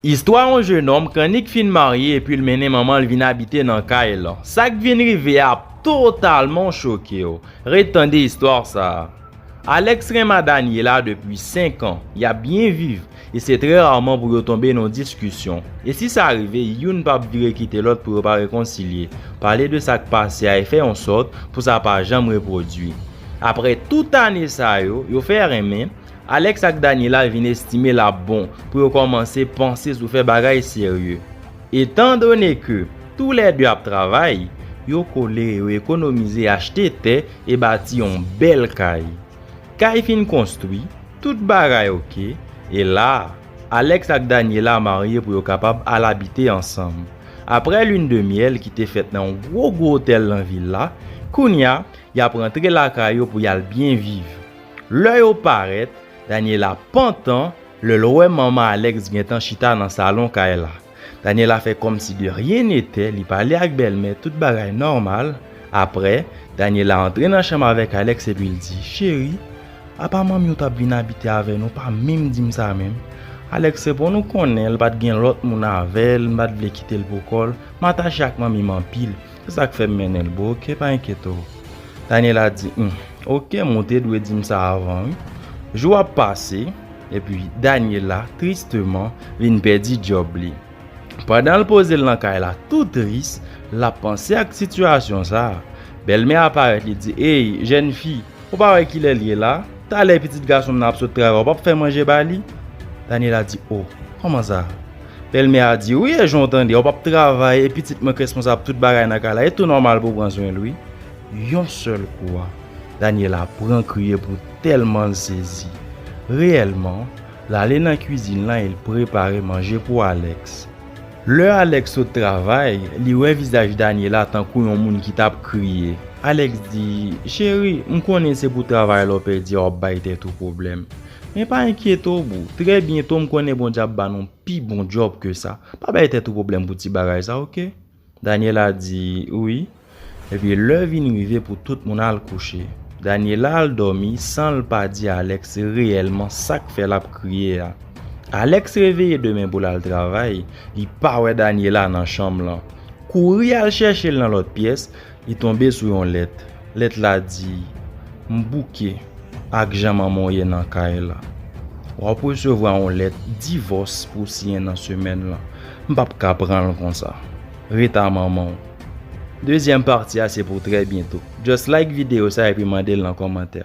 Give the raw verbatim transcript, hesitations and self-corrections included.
Istwa yon jenòm k annik fin marye epi l mennen manman l vin abite nan kay lan. Sa k vin rive a ap totalman choke w. Ret tande istwa sa a. Alex renmen Daniela depi senk an. Y ap byen viv, e se trè raman pou yo tonbe nan diskisyon. E si sa rive, youn p ap vire kite lòt pou yo pa rekonsilye. Pale de sa k pase a e fè yon sòt pou sa pa janm repwodui. Apre tout ane sa yo, yo fè renmen, Alex ak Daniela vin estime l ap bon pou yo kòmanse panse sou fè bagay serye. Etandone ke toulède ap travay, yo kole, yo ekonomize, achte tè e bati yon bèl kay. Kay fin konstwi, tout bagay oke, e la, Alex ak Daniela marye pou yo kapab al abite ansanm. Apre lin de myèl ki te fèt nan yon gwo gwo otèl nan vil la, kounye a, y ap rantre lakay yo pou y al byen viv. Lè yo parèt, Daniela pantan lè l wè manman Alex gentan chita nan salon kay la. Daniela fè kòmsi de rien n'était, li pale ak bèlmè, tout bagay nòmal. Apre, Daniela antre nan chanm avèk Alex epi l di, "Cheri, apa manmi w t ap vin abite avè nou, pa menm di m sa menm?" Alex reponn, "Ou konnen, l pa t gen lòt moun avè l, m pa t vle kite l pou kò l, m atache ak manmi m anpil, se sa k fè m mennen l bò, oke, pa enkyete w." Daniela di, "Hum, oke, men w te dwe di m sa avan, wi." Jou ap pase, epi Daniela, tristeman, vin pèdi djòb li. Pandan l poze l nan kay la, tou tris, l ap panse ak sitiyasyon sa a. Bèlmè a parèt, li di, "Ey, jèn fi, ou pa wè kilè l ye la? Talè pitit gason m nan ap sot travay, w p ap fè manje ba li?" Daniela di, "O, kòman sa?" Bèlmè a di, "Wi, e jan w tande, w p ap travay, e pitit mwen k responsab tout bagay nan kay la, e tou nòmal pou w pran swen l, wi." Yon sèl kou a, Daniela pran kriye pou tèlman l sezi. Reyèlman, l ale nan kwizin lan e l prepare manje pou Alex. Lè Alex sot travay, li wè vizaj Daniela tankou yon moun ki t ap kriye. Alex di, "Cheri, m konnen se pou travay la w pèdi a w ap bay tèt ou pwoblèm. Men pa enkyete w, boo. Trè byento, m konnen Bondye ap ba nou pi bon djòb ke sa. Pa bay tèt ou pwoblèm pou ti bagay sa, oke?" Daniela di, "Wi." Epi lè vin rive pou tout moun al kouche, Daniela al dòmi san l pa di Alex reyèlman sa k fè l ap kriye a. Alex reveye demen pou l al travay, li pa wè Daniela nan chanm lan. Kouri al chèche l nan lòt pyès, li tonbe sou yon lèt. Lèt la di, "M bouke ak jan manman w ye nan kay la. W ap resevwa yon lèt divòs pou w siyen nan semèn lan. M p ap ka pran l konsa. Ret a manman w." Dezyèm pati a se pou trè byento. Just like videyo sa epi mande l nan kòmantè.